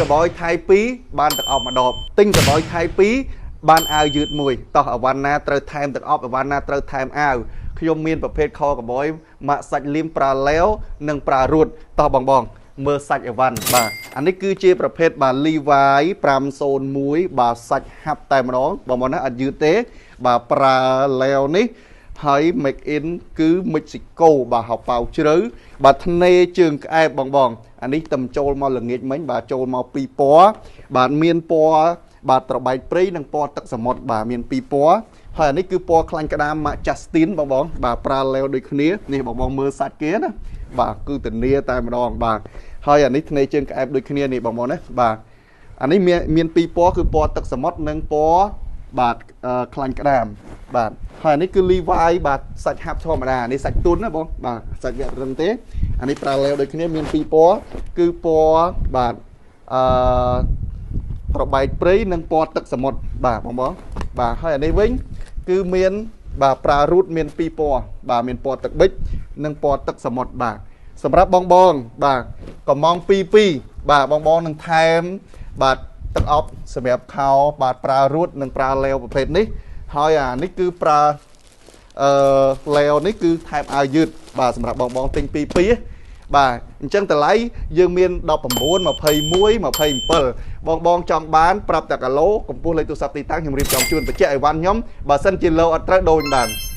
កបោយថៃ2បានទឹកអប់មួយដបទិញកបោយថៃ2បានអាវយឺតមួយតោះអវ៉ាន់ណាត្រូវថែមទឹកអប់អវ៉ាន់ណាត្រូវថែមអាវខ្ញុំមានប្រភេទខកបោយម៉ាក់សាច់លីមប្រើឡែវនិងប្រើរួតតោះបងបងមើលសាច់អវ៉ាន់បាទអានេះគឺជាប្រភេទបាទ Levi 501បាទសាច់ហាប់តែម្ដងបងប្អូនណាអត់យឺតទេបាទប្រើឡែវនេះ ហើយ make in គឺមិចស៊ីកូបាទហៅប៉ាវជ្រៅបាទធ្នេជើងក្អែបបងបងអានេះតំចូលមកល្ងាចមិញបាទចូលមកពីរពណ៌បាទមានពណ៌បាទត្របែកព្រៃនិងពណ៌ទឹកសមុទ្របាទមានពីរពណ៌ហើយអានេះគឺពណ៌ខ្លាញ់ក្តាមម៉ាក់ Justin បងបងបាទប្រើឡេវដូចគ្នានេះបងបងមើលសាច់គេណាបាទគឺធានាតែម្ដងបាទហើយអានេះធ្នេជើងក្អែបដូចគ្នានេះបងបងណាបាទអានេះមានមានពីរពណ៌គឺពណ៌ទឹកសមុទ្រនិងពណ៌បាទខ្លាញ់ក្តាមបាទហើយអានេះគឺ Levi បាទសាច់ហាប់ធម្មតានេះសាច់ទុនណាបងបាទសាច់វគ្គរឹងទេអានេះប្រើឡេវដូចគ្នាមានពីរពណ៌គឺពណ៌បាទអឺត្របែកព្រៃនិងពណ៌ទឹកសមុទ្របាទបងបងបាទហើយអានេះវិញគឺមានបាទប្រើរូតមានពីរពណ៌បាទមានពណ៌ទឹកប៊ិចនិងពណ៌ទឹកសមុទ្របាទសម្រាប់បងបងបាទកំង22បាទបងបងនឹងថែមបាទទឹកអប់សម្រាប់ខោបាទប្រើរួតនិងប្រើឡេវប្រភេទនេះហើយអានេះគឺប្រើអឺឡេវនេះគឺថែមអាវយឺតបាទសម្រាប់បងបងទិញ2 2បាទអញ្ចឹងតម្លៃយើងមាន19 21 27បងបងចង់បានប្រាប់តែគីឡូកម្ពស់លេខទូរស័ព្ទទីតាំងខ្ញុំរៀបចំជូនបញ្ជាក់អីវ៉ាន់ខ្ញុំបើសិនជាលោអត់ត្រូវដូរបាន។